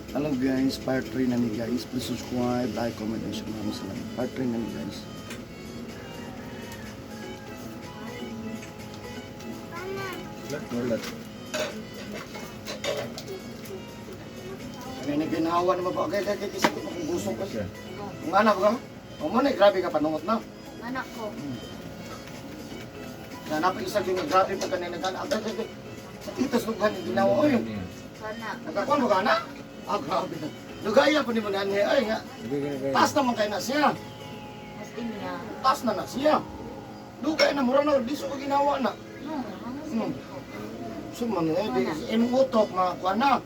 Hello guys, part 3 na ni guys. Please subscribe, like, comment, and share. Maraming salamat. Part 3 na ni guys. Ulat, ulat. Ano yung ginawa naman ba? Okay, okay, okay, sakit akong gusto ko. Siya. Ang anak ko, o mo na, grabe ka panungot na. Anak ko. Nanapin isa yung grabe pa kanina nag Okay, okay, okay. Sa itas lughan yung ginawa. Oy, Kana. nakakuan mo ka na? Ah, grabe na. Lugaya pa ni mo nanhi. Ay nga, Sige, gani kayo. taas naman kayo na siya. Mas inya. Taas na na siya. Lugay na, mura na, di ko ginawa na. No, hangas ko. So man, eh, di, imong utok, mga kuan na. Oh.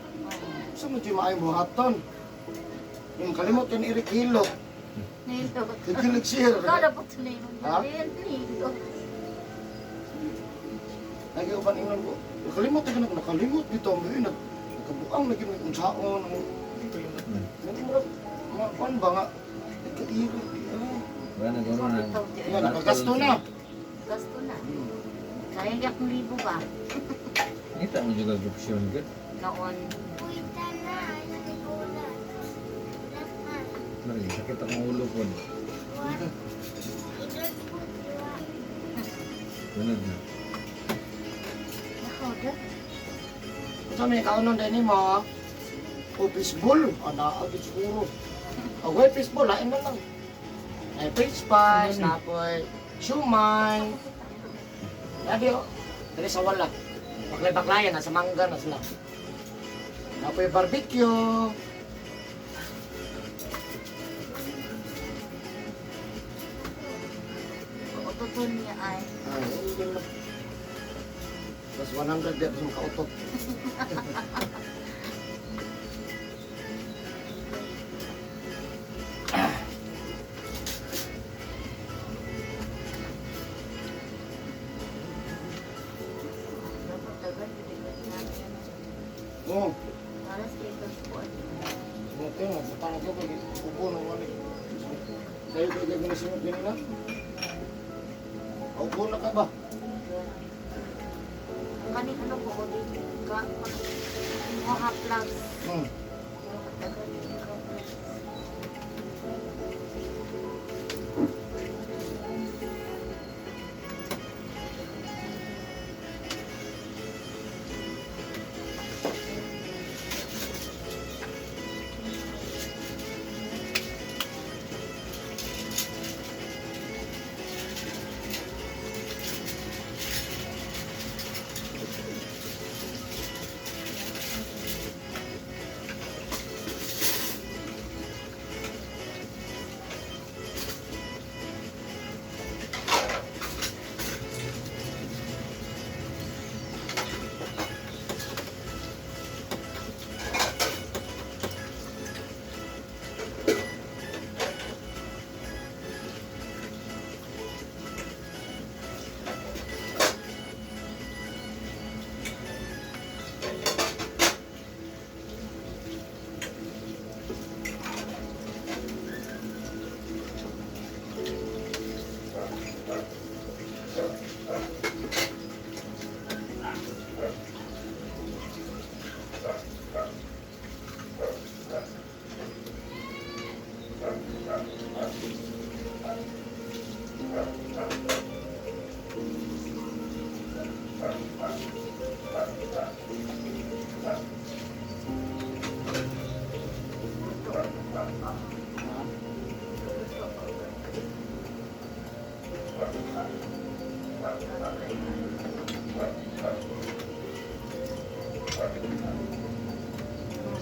So mo di maayong buhaton. Yung kalimot yun, Eric Hilo. Nilo. Kikilig siya. Ikaw na po tunay mo. Ha? Nilo. Lagi ko ingon ko. Nakalimot ka na, nakalimot dito. May nagkabuang lagi may unsaon. Kalimot man. Nagmurag, mga kuan ba nga? Nagkairo. Ah. Wala na, gano'n na. Nga, nakagasto na. Gasto na. Kaya akong libo ba? Ngita mo juga opsyon, good. Noon. Lagi, sakit akong ulo ko. Ganun na. Ako, da. Sa may kaunon din mo, o fishball. Ana, agad siguro. O, fishball, lain na lang. Ay, french fries, napoy, siumay. Lagi, oh. Dali sa wala. Baklay-baklayan, nasa mangga na sila. Napoy barbecue. Ututon niya ay. Ay, hindi na. Plus 100 dito sa makautot. Dapat tagal, bibigat natin. Oo. Para sa ibang po. Okay, mabutang ko kay ubo na wala. Sayo kay gagawin sa inyo na. Ubo na ka ba? Ang kaning ano ko, o di ka, mga plugs. Tagal, bibigat na.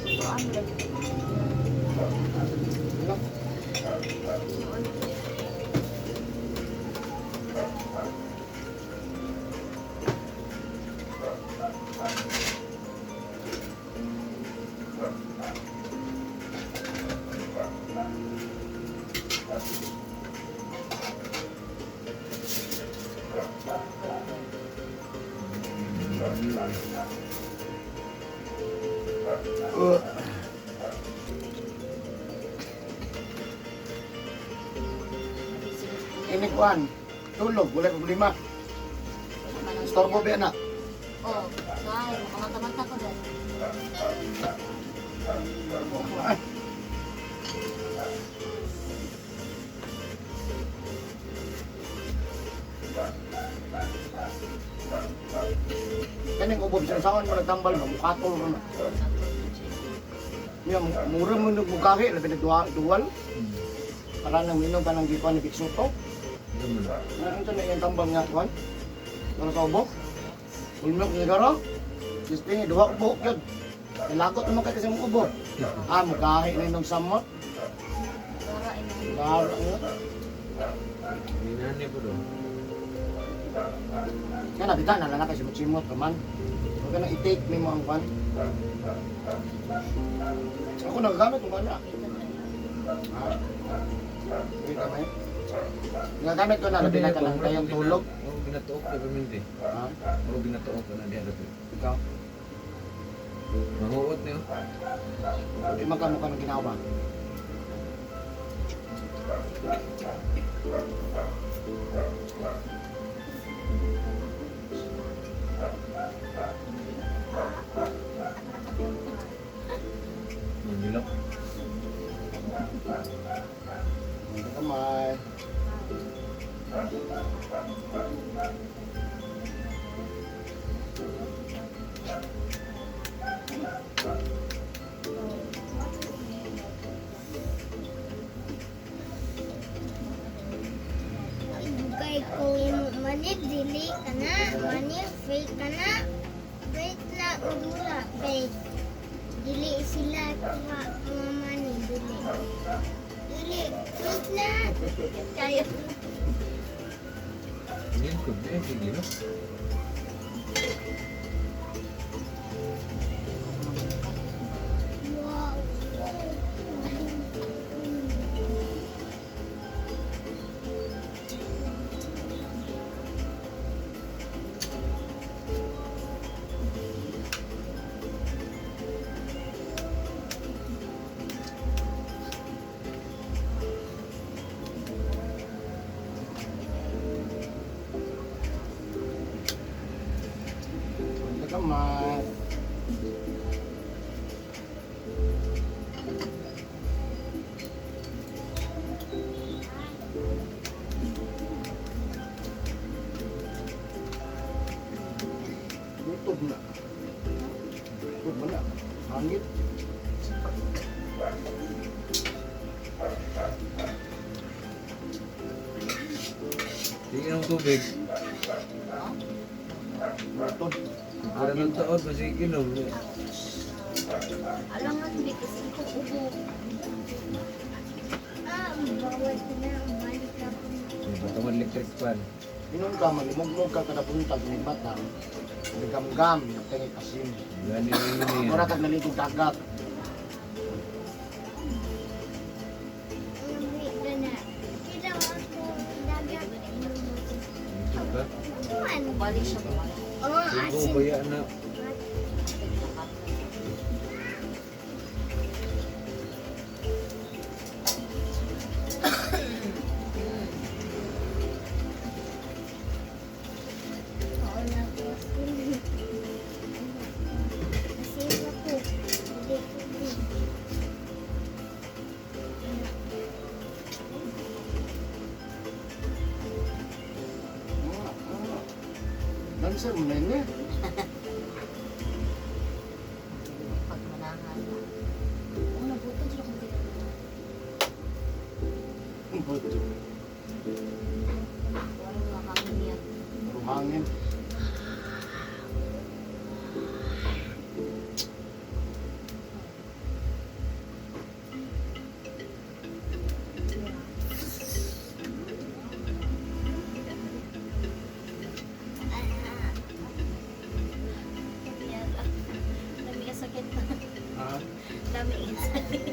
Tuan lagi. Ano? Ini kuan. Tulog, wala problema. Istorbo ba na? Oh, sorry, makamata-mata ko dahil. Ay. Kaning ubo bisan saan mo nagtambal mo mukatol ro na. Niya mura mo nagmukahi labi nagduwa duwal para nang minom ka ng gikuan ni Biksuto. Ano mo na? Ano ito na iyang tambal nga kuan? Para sa ubo? Ulmok ni garo? Sisting duha ko buok yun. Nilakot naman kay kasi mong ubo. Ah, mukahi na inom samot. Para ina. Garo nga. Minani po do. Kaya nabita na lang kasi simot raman. Huwag ka nang i-take nimo ang kwan. Ako nagagamit mo na. Ha? Wait kamay. Nagagamit ko na, labi na ka lang kayong tulog. Muro ginatuok na paminti. Ha? Muro ginatuok na diha dapat. Ikaw? Manguot niyo. Hindi magkamukha ng ginawa. Manilok. Hindi kamay. Kay kung imo manit dili ka na, manit fake ka na. Fake na ugura, fake. Dili sila kuha mga money, dili. Dili, fake na. Kayo. Ngayon ko, eh, sige no? Wow. Hindi kamay. Gutom na. Gutom na. Hangit. Sige ng tubig. Gutom. Para ng taon, masige inom. Alangan di kasi ko ubo. Ah, bawal na, balik ako. Patungan electric fan. Inom ka, malimugmug ka kada buntag, may bata. Naggamgam, nagtangit asin. Gani na yun niya. Mura kag naligog dagat. Uwi ka na. Kita ako dagat. Ito ba? Man. Balik siya ba? Oh, Sugo asin. baya na. Oo na po. Asin. Asin ako. Hindi, hindi. Dancer mo na yun eh. Pagmanahan. Oh, nabuto sila kung dito. Buto. Walang makangin yan. Puro hangin. Dami ka sakit. Ha? Dami sakit.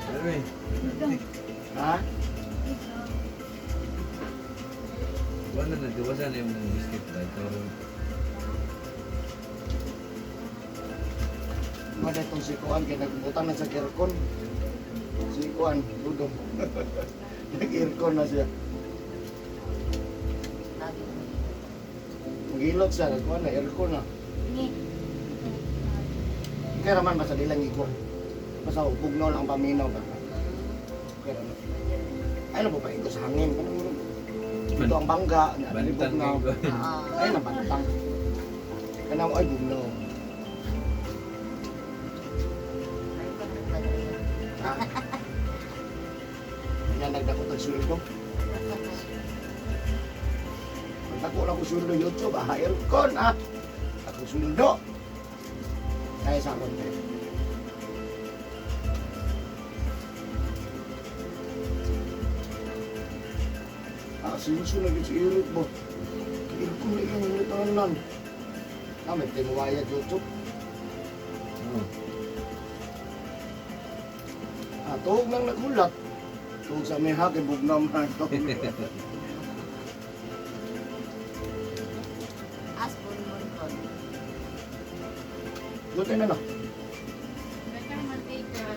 Ano eh? Ha? Wala na, diwasan na yung biscuit ba? Pero Mga itong si Kuan, kaya nagbutang na sa aircon. Si Kuan, Dudong. Nag-aircon na siya. Lagi. Magilot siya, nagkuan na, aircon na. Ni. Kaya naman, basta di lang iko. Basta bugnaw lang ang paminaw ba. Kaya naman. Ay, ano ba iko sa hangin? Dito ang bangga, na dili Bantang bugnaw. ko. Ah. Ay, nabantang. Kanang ay bugnaw. Ay, ganun ba rin? Ha? Nga nagdakot ang sweldo. Nagdako lang ko sweldo YouTube, ah, aircon, ah. Ako sweldo. Kaya sa akon, eh. Ah, sinso na gid si Eric ba? Aircon na iyong nitanan. Ah, may timuwaya YouTube. Oo. Ah, tuog nang nagulat. Tuog sa may haki, bugnaw man. As po mo ron. Luto na no. Baka mantika.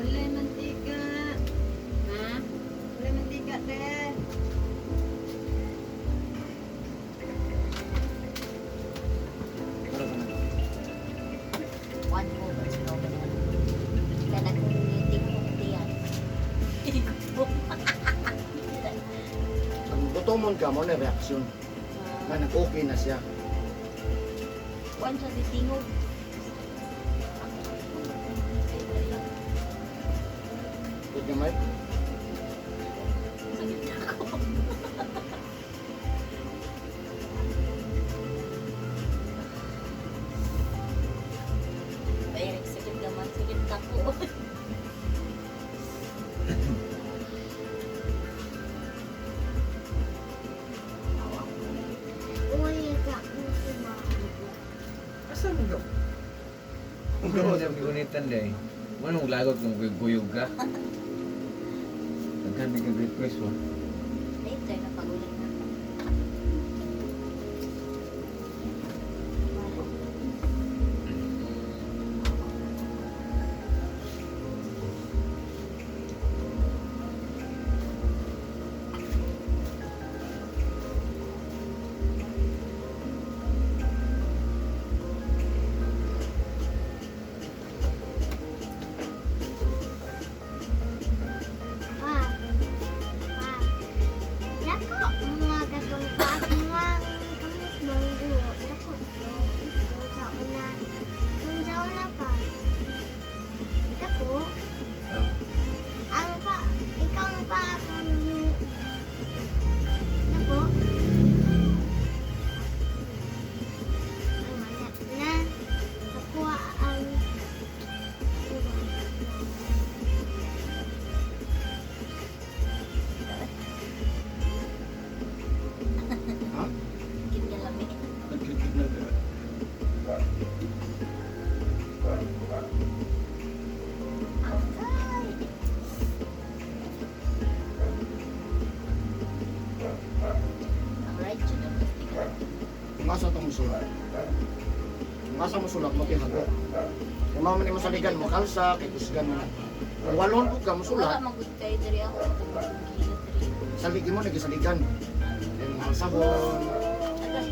Wala mantika. Ha? Wala mantika, te. One mo ba sila ba yan? Kaya nag-meeting mo diyan. Ikaw. Ang gutomon ka mo na reaksyon. Na nag-okay na siya. One sa titingog. Huwag gamay. Sakit ako. Eric, sakit naman. Sakit ako. Uy, ka mo ba? Asa mo ka? Ano siya gunitan day? Wala mong lagot kung guyog ka. Daghan may kag request wa. Later, napagulit na. Pa. Pa. Dako, mga gatong pa. Mga kamot manggo. Dako. Kung sa una. Kung sa una pa. Dako. Oh. Ang pa, ikaw ang pa kung Dako. Ang anak na. Nakuha ang Ha? Sakit ka lami. Nagkikik na diba? Agay! Ang right yun ang plastic. Kung asa ito musulat. Kung asa musulat, mo kihago. Kung mama ni mo saligan mo kalsa, kay kusgan mo na. Kung walon po ka Wala musulat, magud kayo diri ako. Gilot diri. saligi mo, nagisaligan. Kay mga sabon. Agay.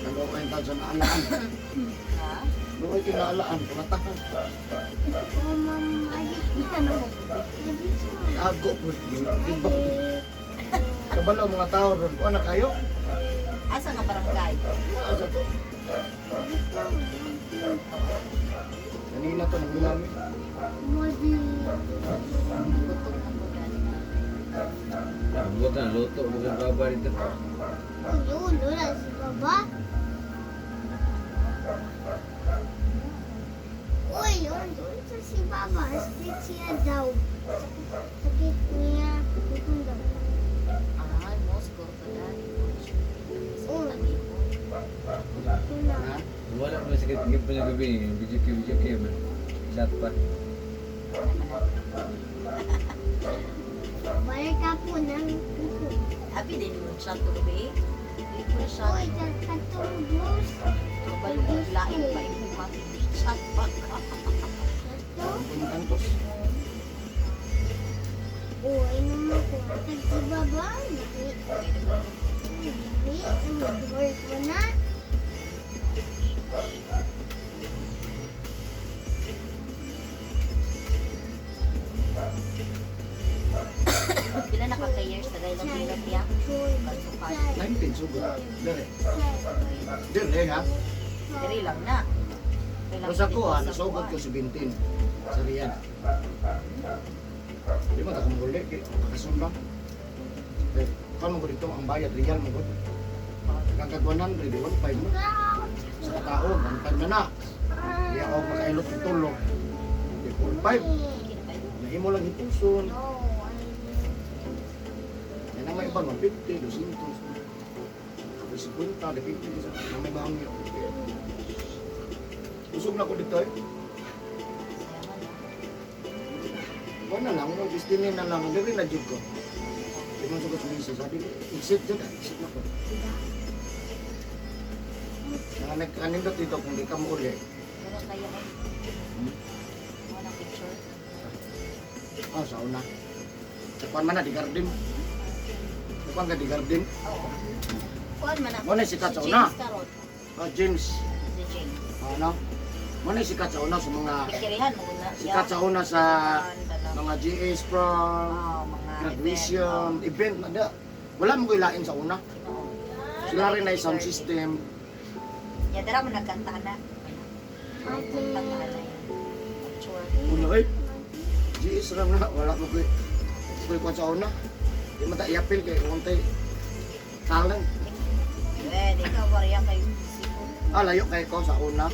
Nagawa yung tao sa naalaan. Ha? Lukoy kinaalaan, kumatakan. Oh, ma'am, Ano mo Ago po. Iba. Kabalo mga tao ron. Kuha na kayo. Asa nga barangay? Asa to? Kanina to, nagulami. Gutom na ko dali na. Abot na luto bukan baba dito. Ulo, si Baba. Uy, unsa si Baba? Sakit siya daw. Sakit niya. Sakit daw. Ah, Moscow pa dali. Oh. Sakit ang imo. Ito na. Ha? Wala mo sakit gid pa gabi, video kay man. Chat pa. Ano man na? Unang puso. Abi din mo siya to gabi. Di ko siya. Oy, katong blues. Kabalo lain pa imong chat pa ka. Kato. Kantos. Uy, naman ko. Tagtibaba. Dili. Dili. Mag-work mo na. Pila na ka ka years tagay lang bilot niya. Kasukan. 19 sugod. Dire. Dire ha. Diri lang na. Diri lang Pero sa dito ko ha, sa nasugod ko kuwan. 17 sa Riyadh. Di ba ta kumuli kay kasumba. Eh, kamo ko dito ang bayad riyal mo gud. Kagag 100 di 15 mo. Sa tao, 15 na na. Di ako makailot og tulog. Di 45. Nahimo lang ipuson. No, Yan ang may iba, 150, 200. Tapos 50, depende sa na may mahangyo. Usog na ko dito eh. Wala na lang, nung destiny na lang, dili na jud ko. Di man sugod sa sabi ko, exit jud, ah, exit na ko. Nga nagkanindot dito kung di ka mo uli. Pero kaya ay. Wala picture. Ah, sa una. Sa kuan man na, di garden. Sa kuan ka, di garden. Oo. Kuan man na. Mo na sikat sa Si una. James karon. Ah, James. Si James. Ano? Mo na sikat sa una sa mga Pikirihan mo na siya. sikat sa una sa Kuan, mga GS prom, Ah, mga graduation, event na da. Wala mo ilain sa una. event. Oo. Sila rin ay sound system. Ya dara mo nagkanta na. Kanta na yan. Picture. Una ay, GS lang na, wala mo ko'y ko'y kwan sa una. Di man ta iapil kay kung tay talent. Eh, di ka warya kay sipon. Ah, layo kay ko sa una.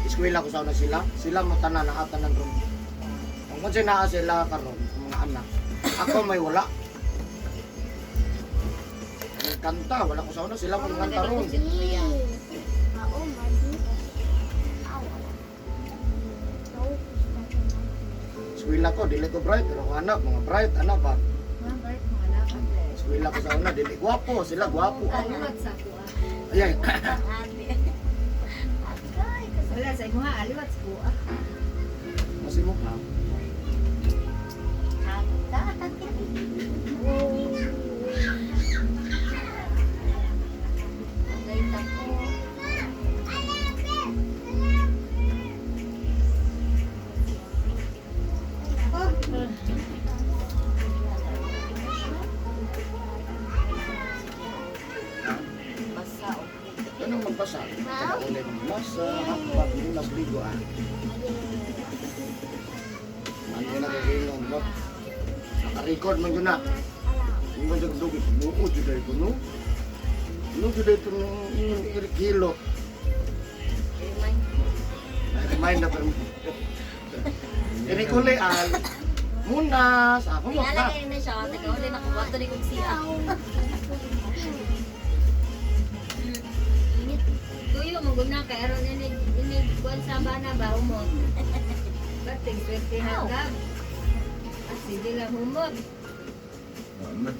Eskwela ko sa una sila. Sila mo tanan na tanan ron. Kung kung naa sila karon, ang mga anak. Ako may wala. Ang kanta, wala ko sa una. Sila mo kanta ron. Oo, mali. Eskwela ko, dili ko bright. Pero ang anak, mga bright, anak ba? Mga bright mga anak. Eskwela ko sa una, dili gwapo. Sila gwapo. Aliwat sa kuha. Ayan. Ate. Agay, kasi Wala sa imo ha, aliwat sa kuha. Kasi mo ha. Agay. Agay tako. Basa o. Ganun magbasa. Kada ulay magbasa, hakbak, lunas, ligo ah. Ano na kakailong ba? Naka-record man yun na. Hindi man siya dugit. Buo jud ay kuno. No jud ay itong kilo. Remind. Remind na pero. Eric uli al. Muna sa ako mo na. Tingala kayo na siya. Taga uli na kuha. Tuloy kong siya. Init. Tuyo mo guna kay aron ini ini kuan sa bana ba humot. Bating swerte hanggang. Ah, sige lang humot. Wa man.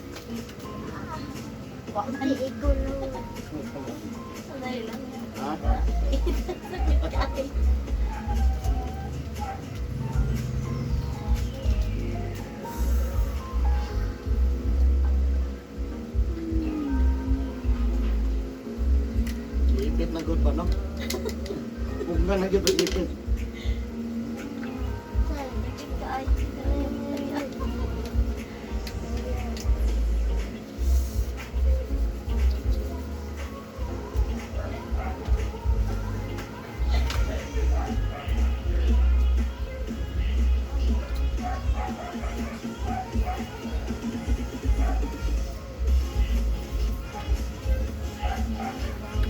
Wa man. Ikaw lang. Sanay lang. Ha? Ate. Ipit na good ba no? Kung nga na gyud ipit. Ay.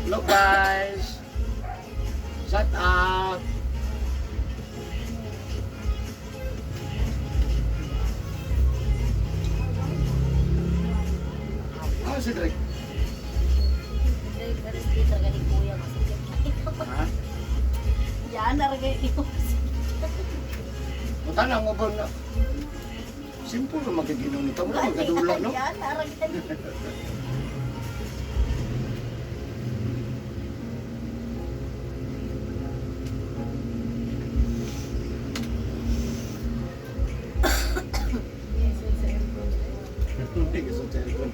Hello guys. Shout out. Ah, si Drake. Dito talaga ni Kuya. Masikip. Ha? Yan, naragay ni Muta na mo ba na? Simple ra magiginom nito. Wala magkadula, no? Yan, arang gani. Hindi ka sa aircon.